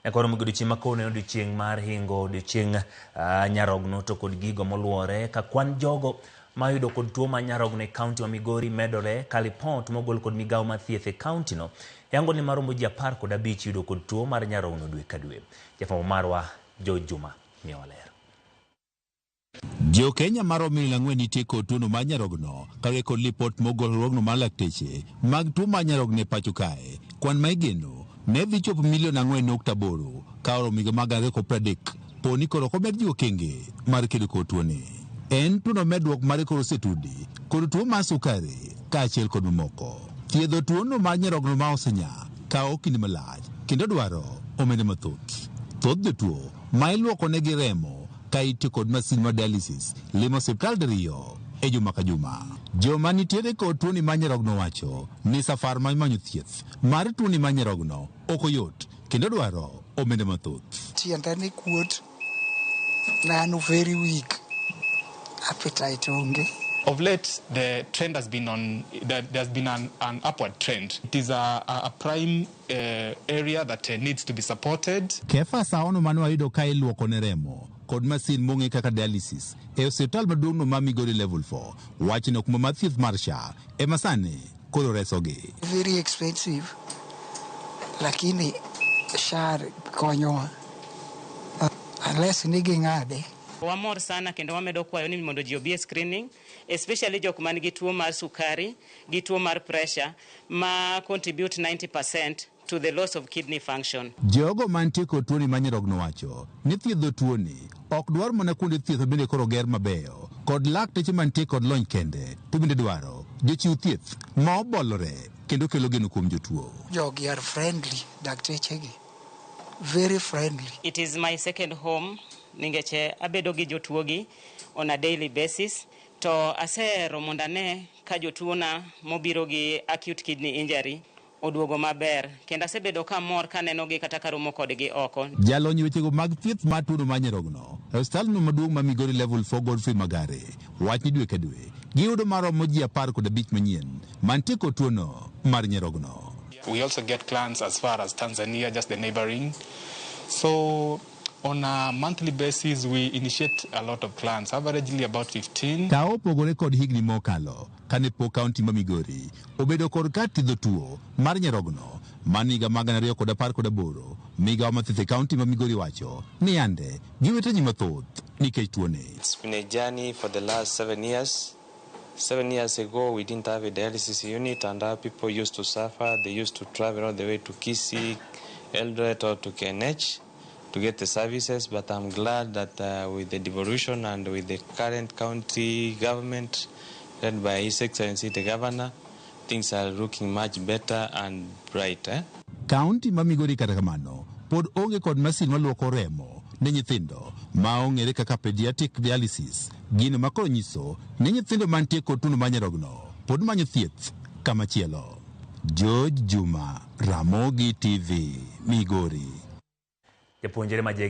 Nyakoro odiochieng' ma kawuono en odiochieng' mar hingo odiochieng' nyarogno to kod gigo moluore ka kwan jogo mayudo kod tuo mar nyarogno e kaunti ma Migori medore ka lipot mogol kod migawo mar thieth e kaunti no yango ni maromo ji 15 yudo kod tuo mar nyarogno dwe ka dwe. Jafwambo marwa George Juma miyowa ler. Jo Kenya maromo milion 4 nitie kod tuono mar nyarogno kaluwore kod lipot mogol riwruogno mar lakteche mag tuo mar nyarogno e pacho kae. Kwan ma igeno ne dhi chopo milion 4.8 ka oromo higa mag 2030 po ni koro ok omed jiwo okenge mar kedo kod tuoni. En tuono medruok mare koro osetudi kod tuo mar sukari kaachiel kod mamoko. Thiedho tuono mar nyarogno ma osenya kawo kinde malach kendo dwaro omenda mathoth. Thoth jotuo ma iluoko negi remo ka itiyo kod masin mar dialysis limo osiptal diriyo e juma ka juma. Joma nitiere kod tuoni mar nyarogno wacho ni safar mar manyo thieth mar tuoni mar nyarogno ok oyot kendo dwaro omenda mathoth. Tienda ne kuot, ne an very weak, appetite onge. Of late, the trend has been on, there's been an upward trend. It is a prime area that needs to be supported. Kefa Saono mane wayudo ka iluoko ne remo kod masin mong'e kaka dialysis e osiptal maduong'no ma Migori Level 4 wacho ni okumba mar thieth mar SHA ema sani koro resogi. Very expensive, lakini SHA konyowa. Unless ni ging'ade. Wamor sana kendo wamedo kwayo ni mondo ji obi e screening, especially jok man gi tuo mar sukari gi tuo mar pressure ma contribute 90% to the loss of kidney function. Jogo mantie kod tuoni mar nyarogno wacho ni thiedho tuoni ok dwar mana kuonde thieth bende koro ger mabeyo kod lakteche mantie kod lony kende to bende dwaro jochiw thieth ma obolore kendo kelo geno kuom jotuo. Jogi are friendly, daktechegi. Very friendly. It is my second home nikech abedo gi jotuogi on a daily basis to asehero mondo ane ka jotuona mobiro gi acute kidney injury oduogo maber kendo asebedo kamor kanenogi kata karomo kodgi oko. Jalony wechego mag thieth mar tuono mar nyarogno e osiptalno maduong' ma Migori Level 4 Godfrey Magare wach ni dwe ka dwe giyudo maromo ji 15 manyien mantie kod tuono mar nyarogno. We also get clients as far as Tanzania, just the neighboring. So on a monthly basis, we initiate a lot of clients, averagely about 15. Ka opogore kod higni mokalo kane pok kaunti ma Migori obedo kod kar thiedho tuo mar nyarogno mano higa mag 2018 migawo mar thieth e kaunti ma Migori wacho ni yande giwito ji mathoth nikech tuoni. It's been a journey for the last 7 years. 7 years ago, we didn't have a dialysis unit, and our people used to suffer. They used to travel all the way to Kisii, Eldoret, or to KNH to get the services. But I'm glad that with the devolution and with the current county government led by His Excellency the Governor, things are looking much better and brighter. Kaunti ma Migori kata kamano pod onge kod masin maluoko remo ne nyithindo ma ong'ere kaka pediatric dialysis, gino ma koro nyiso ni nyithindo mantie kod tuono mar nyarogno pod manyo thieth kamachielo. George Juma, Ramogi TV, Migori. Japuonjre ma jahigni